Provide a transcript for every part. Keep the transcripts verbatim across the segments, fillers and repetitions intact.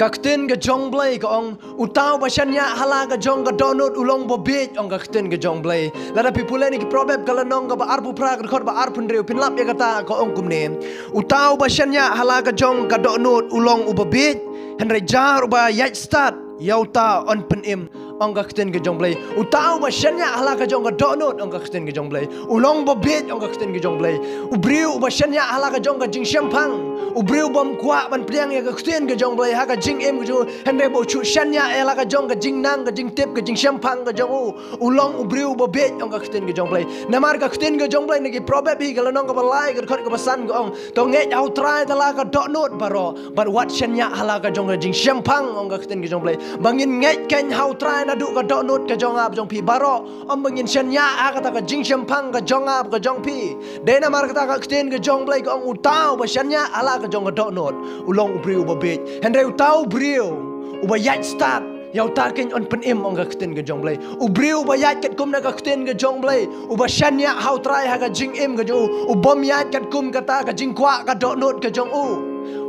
Ka ktien ka jong Blei ka ong, uta uba shaniah ha la ka jong ka dohnud u long uba bieit, ong ka ktien ka jong Blei. Lada phi pule na ki Proverb ka lynnong kaba arphew phra ka dkhot ba arphew hynriew, phin lap ïa kata, ka ong kumne: Uta uba shaniah ha la ka jong ka dohnud u long uba bieit, hynrei jar uba ïaid stad ïa uta yn pynim, ong ka ktien ka jong Blei. Uta uba shaniah ha la ka jong ka dohnud, ong ka ktien ka jong Blei, u long uba bieit, ong ka ktien ka jong Blei. U briew uba shaniah ha la ka jong ka jingshemphang, u briew bym kwah ban pdiang ïa ka ktien ka jong Blei ha ka jingim ka jong u, hynrei ba u shu shaniah ïa la ka jong ka jingnang, ka jingtip, ka jingshemphang ka jong u, u long u briew uba bieit, ong ka ktien ka jong Blei. Namar ka ktien ka jong Blei na ki Proverb hi ka lynnong kaba lai ka dkhot kaba san ka ong, to ngeit ha U Trai da la ka dohnud baroh, bad wat shaniah ha la ka jong ka jingshemphang, ong ka ktien ka jong Blei. Ba ngin ngeit keiñ ha U Trai naduh ka dohnud ka jong nga bad jong phi baroh, ym ba ngin shaniah ha kata ka jingshemphang ka jong nga bad ka jong phi. Dei namar kata ka ktien ka jong Blei ka ong, uta uba shaniah ha la ka jong ka dohnud u long u briew uba bieit, hynrei uta u briew uba ïaid stad ïa uta keiñ yn pynim, ong ka ktien ka jong Blei. U briew uba ïaid katkum na ka ktien ka jong Blei, uba shaniah ha U Trai ha ka jingim ka jong u, u bym ïaid katkum kata ka jingkwah ka dohnud ka jong u,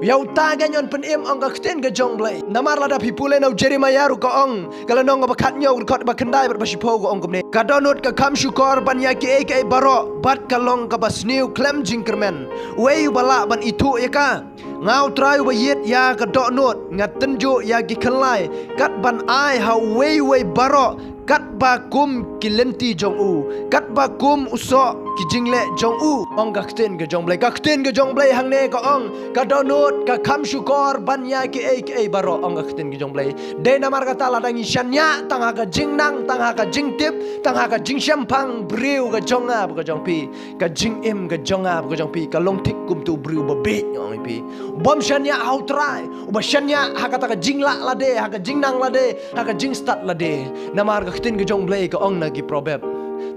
ïa uta keiñ yn pynim, ong ka ktien ka jong Blei. Namar lada phi pule na u Jeremaïah ruh ka ong, ka lynnong kaba khathynñiew ka dkhot ba khyndai bad ba shiphew ka ong kumne: Ka dohnud ka kham shukor ban ïa kiei kiei baroh, bad ka long kaba sniew khlem jingkyrmen. Uei uba lah ban ithuh ïa ka? Nga U Trai uba ïit ïa ka dohnud, nga tynjuh ïa ki khyllai, kat ban ai ha uwei uwei baroh katba kum ki lynti jong u, katba kum u soh ki jingleh jong u, ong ka ktien ka jong Blei. Ka ktien ka jong Blei hangne ka ong, ka dohnud ka kham shukor ban ïa kiei kiei baroh, ong ka ktien ka jong Blei. Dei namar kata lada ngi shaniah tang ha ka jingnang, tang ha ka jingtip, tang ha ka jingshemphang briew ka jong nga bad ka jong phi, ka jingim ka jong nga bad ka jong phi ka long thik kum uta u briew uba bieit, nga ong ïa phi. Bym shaniah ha U Trai, uba shaniah ha kata ka jinglah lade, ha ka jingnang lade, ha ka jingstad lade. Namar ka ktien ka jong Blei ka ong na ki Proverb,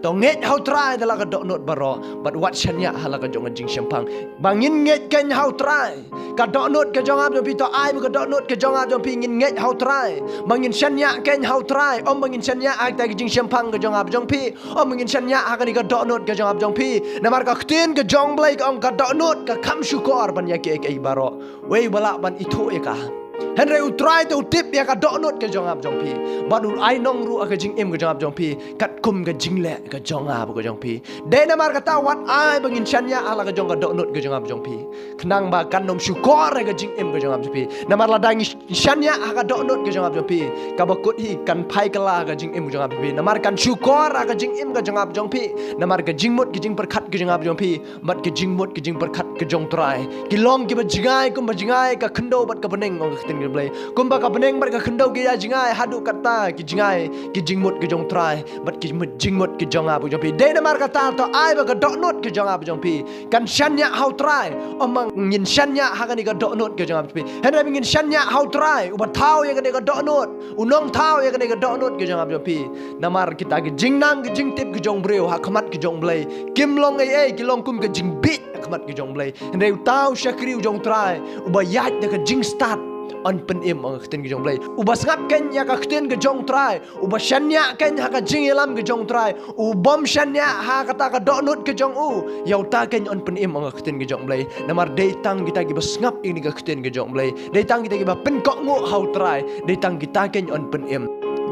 to ngeit ha U Trai da la ka dohnud baroh, bad wat shaniah ha la ka jong ka jingshemphang. Ba ngin ngeit keiñ ha U Trai. Ka dohnud ka jong nga bad jong phi, to ai ba ka dohnud ka jong nga bad jong phi ngin ngeit ha U Trai. Ba ngin shaniah keiñ ha U Trai, ym ba ngin shaniah ha kita ki jingshemphang ka jong nga bad jong phi, ym ba ngin shaniah ha kane ka dohnud ka jong nga bad jong phi. Namar ka ktien ka jong Blei ka ong, ka dohnud ka kham shukor ban ïa kiei kiei baroh. Uei uba lah ban ithuh ïa ka? Hynrei U Trai te u tip ïa ka dohnud ka jong nga bad jong phi, bad u ai nong ruh ha ka jingim ka jong nga bad jong phi katkum ka jingleh ka jong nga bad ka jong phi. Dei namar kata wat ai ba ngin shaniah ha la ka jong ka dohnud ka jong nga bad jong phi, khnang ba kan ym shukor ha ka jingim ka jong nga bad jong phi. Namar lada ngi shaniah ha ka dohnud ka jong nga bad jong phi, kaba kut hi kan phai kylla ha ka jingim ka jong nga bad jong phi. Namar kan shukor ha ka jingim ka jong nga bad jong phi. Namar ka jingmut ka jingpyrkhat ka jong nga bad jong phi bad ka jingmut ka jingpyrkhat ka jong U Trai ki long kiba jngai kumba jngai ka khyndew bad ka bneng, ong ka ktien ka Blei. Kumba ka bneng bad ka khyndew ki ïa jngai, haduh katta ki jngai ki jingmut ka jong U Trai bad ki mut, jingmut ka jong nga bad jong phi. Dei namar kata to ai ba ka dohnud ka jong nga bad jong phi kan shaniah ha U Trai. Ym ba ngin shaniah ha kane ka dohnud ka jong nga bad jong phi, hynrei ba ngin shaniah ha U Trai uba thaw ïa kane ka dohnud, u nongthaw ïa kane ka dohnud ka jong nga bad jong phi. Namar kita ki jingnang ki jingtip ki jong u briew ha khmat ki jong u Blei kim long ei ei, ki long kum ka jingbieit ha khmat ki jong u Blei. Hynrei uta u shakri u jong U Trai uba ïaid da ka jingstad yn pynim, ong ka ktien ka jong u Blei. Uba sngap keiñ ïa ka ktien ka jong U Trai, uba shaniah keiñ ha ka jingïalam ka jong U Trai, u bym shaniah ha kata ka dohnud ka jong u, ïa uta keiñ yn pynim, ong ka ktien ka jong u Blei. Namar dei tang kita kiba sngap ïa kane ka ktien ka jong u Blei, dei tang kita kiba pynkohnguh ha U Trai, dei tang kita keiñ yn pynim.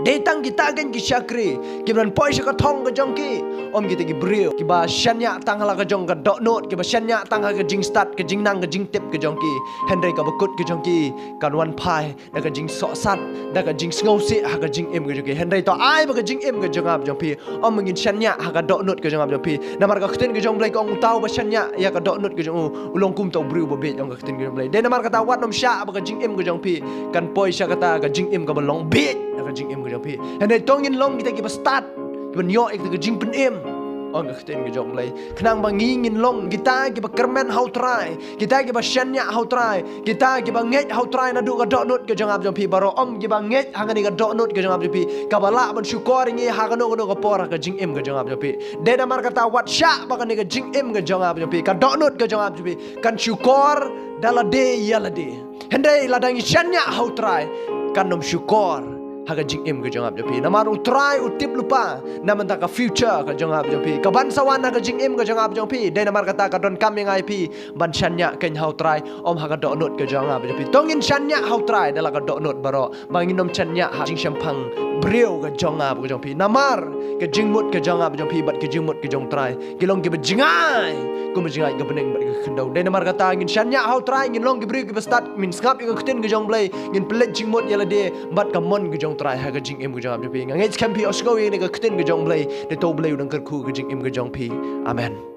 Dei tang kita keiñ ki shakri kiban poi sha ka thong ka jong ki, ym kita ki briew kiba shaniah tang ha la ka jong ka dohnud, kiba shaniah tang ha ka jingstad, ka jingnang, ka jingtip ka jong ki. Hynrei kaba kut ka jong ki kan wan phai da ka jingsohsat, da ka jingsngewsih ha ka jingim ka jong ki. Hynrei to ai ba ka jingim ka jong nga bad jong phi, ym ba ngin shaniah ha ka dohnud ka jong nga bad jong phi. Namar ka ktien ka jong u Blei ka ong, uta uba shaniah ïa ka dohnud ka jong u, u long kum uta u briew uba bieit, ong ka ktien ka jong u Blei. Dei namar kata wat nym shah ba ka jingim ka jong phi kan poi sha kata ka jingim kaba long bieit ha ka jingim ka jong phi. Hynrei to ngin long kita kiba stad, kiban ïoh ïa kita ki jingpynim, ong ka ktien ka jong u Blei. Khnang ba ngi ngin long kita kiba kyrmen ha U Trai, kita kiba shaniah ha U Trai, kita kiba ngeit ha U Trai naduh ka dohnud ka jong nga bad jong phi baroh, ym kiba ngeit ha kane ka dohnud ka jong nga bad jong phi kaba lah ban shukor ïa ngi ha kano kano ka por ha ka jingim ka jong nga bad jong phi. Dei namar kata wat shah ba kane ka jingim ka jong nga bad jong phi, ka dohnud ka jong nga bad jong phi kan shukor da lade ïa lade. Hynrei lada ngi shaniah ha U Trai kan ym shukor ha ka jingim ka jong nga bad jong phi. Namar U Trai u tip lypa na bynta ka future ka jong nga bad jong phi. Kaban sa wan ha ka jingim ka jong nga bad jong phi, dei namar kata ka donkam ïa nga ïa phi ban shaniah kein ha U Trai, ym ha ka dohnud ka jong nga bad jong phi. To ngin shaniah ha U Trai da la ka dohnud baroh, ba ngin ym shaniah ha jingshemphang briew ka jong nga bad ka jong phi. Namar ka jingmut ka jong nga bad jong phi bad ka jingmut ka jong U Trai ki long kiba jngai kum ka jngai ka bneng bad ka khyndew. Dei namar kata ngin shaniah ha U Trai, ngin long ki briew kiba stad, ngin sngap ïa ka ktien ka jong U Blei, ngin pynleit jingmut ïa lade bad ka mon ka jong U Trai ha ka jingim ka jong nga bad jong phi. Nga ngeit skhem phi ïohsngew ïa kane ka ktien ka jong U Blei, dei to U Blei u dang kyrkhu ka jingim ka jong phi. Amen.